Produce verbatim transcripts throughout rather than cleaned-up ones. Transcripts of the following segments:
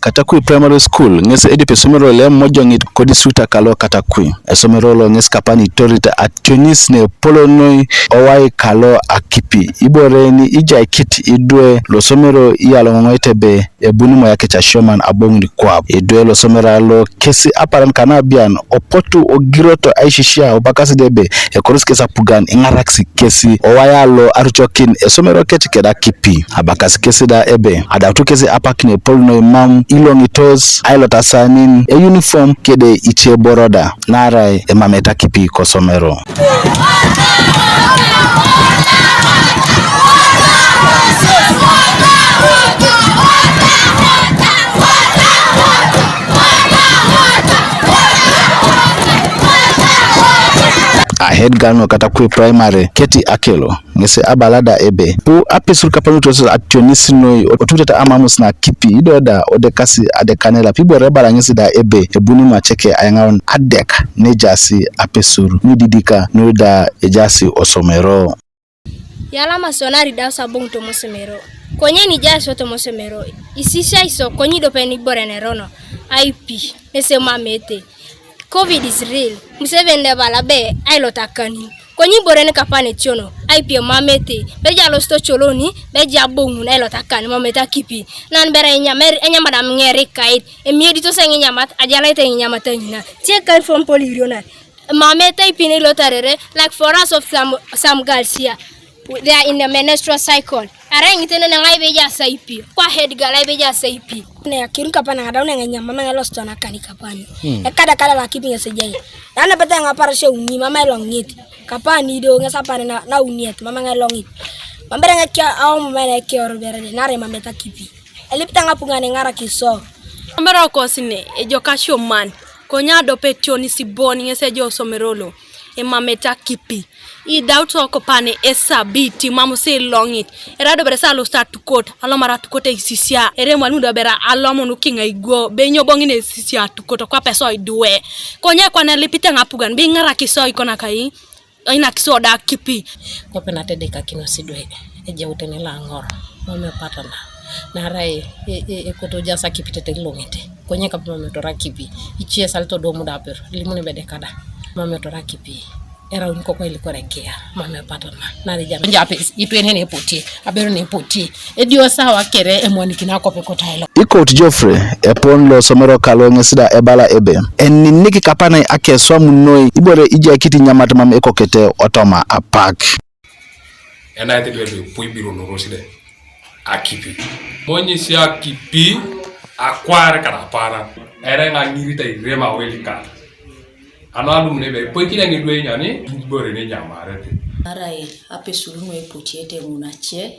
Katakwi Primary School ŋes edipi esomero lo emojoŋit kodistrikta kalo Katakwi. Esomero lo ŋes kapan itorita ationis ne epol noi owai kalo akipi. Ibore ni ijaikit idwe losomero iyaloŋoŋoit ebe ebuni moya kec asioman aboŋun kwap. Idwe losomero lo kesi aparan kana abian opotu ogiroto aisisia obakasi da ebe ekotos kesi apugan iŋarakisi kesi owai lo arucokin esomero kec keda akipi. Abakasi kesi da ebe adautu kesi apak ne epol noi mam iloŋitos ailot asanin euniform kede itie boro da naarai emamete akipi kosomero. A head girl no Katakwi Primary, Katie Akelo, ŋesi abala da ebe, pu apesur kapanutos ationis noi oturitata amamus na akipi, ido da odekasi adekanela, pibore ebala ŋesi da ebe, ebuni maceke ayaŋaun adek, nejasi apesur, nididika, noi da ejasi osomero. Yalama sio nari da saboŋ tomosomero. Konye nijaas tomosomero, isisiai sio konye idope nibore nerono aipi, nese mamete. Covid is real. Museveni nebala be ailot akanin. Konye ibore nikapan etiono, aipi emamete. Beja alosit ocoloni, beja aboŋun ailot akanin, mamete akipi. Nan bere enyam, enyam adam ŋerikait, emiedito se ŋinyamat, ajalaite ŋinyamat anyina. Tie kain from polirionar. Mamete ipine ilotarere, like for us of some, some girls here, they are in the menstrual cycle. Arai ŋitene neŋ aibeja saipi, kwa head girl aibeja saipi. Ne akirin kapan ŋadau neŋ enyam mama ŋelosto nakani kapan. Hmm. Ekada kada lakipi ŋesejai. Yana pete ŋapar seuni mama elongit. Kapan ido ŋesapan na, na uniet mama ŋelongit. Mambere ŋekia aomu mene ekior berede nare mameta kipi. Elipita ŋapuŋan iŋarak iso. Amber okosine ejok asioman, konye adopetion isibon ŋes ejo osomero lo, emamete akipi. Idaut okopane esabiti, mam si iloŋit. Era dobere sa alosit atukot, alomar atukot eisisia. Ere emwalimu dobere alomun kiŋa igwo, be inyo boŋ ŋine eisisia atukot, kwape so idwe. Konye kwana elipite ŋapugan, be iŋarak iso ikona kai. Oinakisi oda akipi. Kwape natedekakinos idwe ejautene lo aŋor mam epatana naarai e- e- ekoto jas akipi tete iloŋete. Konye kape mam etora akipi. Icie esalit odomu da aper, ilimuni bedekada. Mam etora akipi. Erauni koko ilikore kia mam epatana naarai jam japes itwene nepotie aberu nepotie. Edio sawa kere emwanikini akope kotailo. Ikot Geoffrey, epon lo somero kalo ŋes da ebala ebe, eninik kapanai akeswam noi, ibore ijaikiti nyamat mam ekokete otoma apak. Enaete dwe dwe pui biro norosi de. Akipi. Monyesi akipi akwar kada para. Ere ŋa ŋirita irema weli kan. Ano adum nebe pui kile ŋidwe nyani ibore ne nyamarete. Arai apesuru no epotiete ŋunace.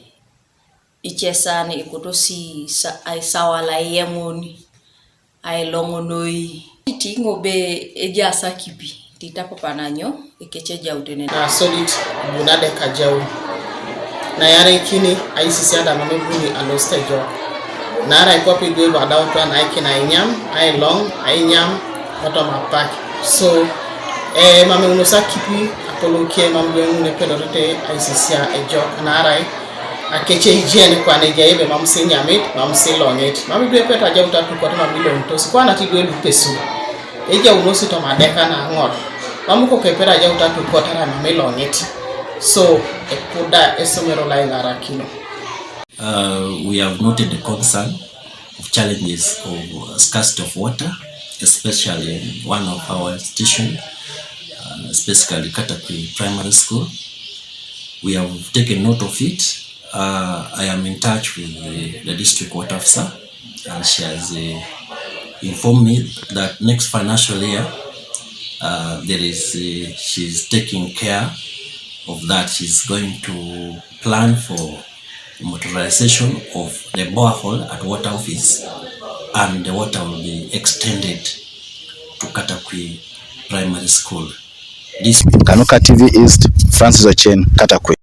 Icesan ikotosi sa- aisawala eyeŋon ailoŋonoi. Titi ŋobe ejaas akipi titapapa nanyo ekecejautene. Nasodit buna dekajau nayaraikini aisisiada mam ebuni alosit ejok. Naarai kwape idwe lu adautu anaikin ainyam ailoŋ ainyam kotoma apak. So eh, mam eunos akipi apolokie mam idwe ŋun epedorete aisisia ejok naarai akece ijen kwana ejai ebe mam si inyamit mam si iloŋit mam idwe epet ajaut atukot mam iloŋitos kwana ti idwe lupesu ejaunosi toma adeka naŋor mam koko epet ajaut atukot arai mam iloŋit. So epuda esomero laiŋarakino. Uh, we have noted the concern of challenges of scarcity of water, especially in one of our institutions, uh, specifically Katakwi Primary School. We have taken note of it. Uh, I am in touch with the, the district water officer, and she has uh, informed me that next financial year, uh, there is uh, she's taking care of that. She's going to plan for motorization of the borehole at water office, and the water will be extended to Katakwi Primary School. This Kanuka T V East, Francis Ochen, Katakwi.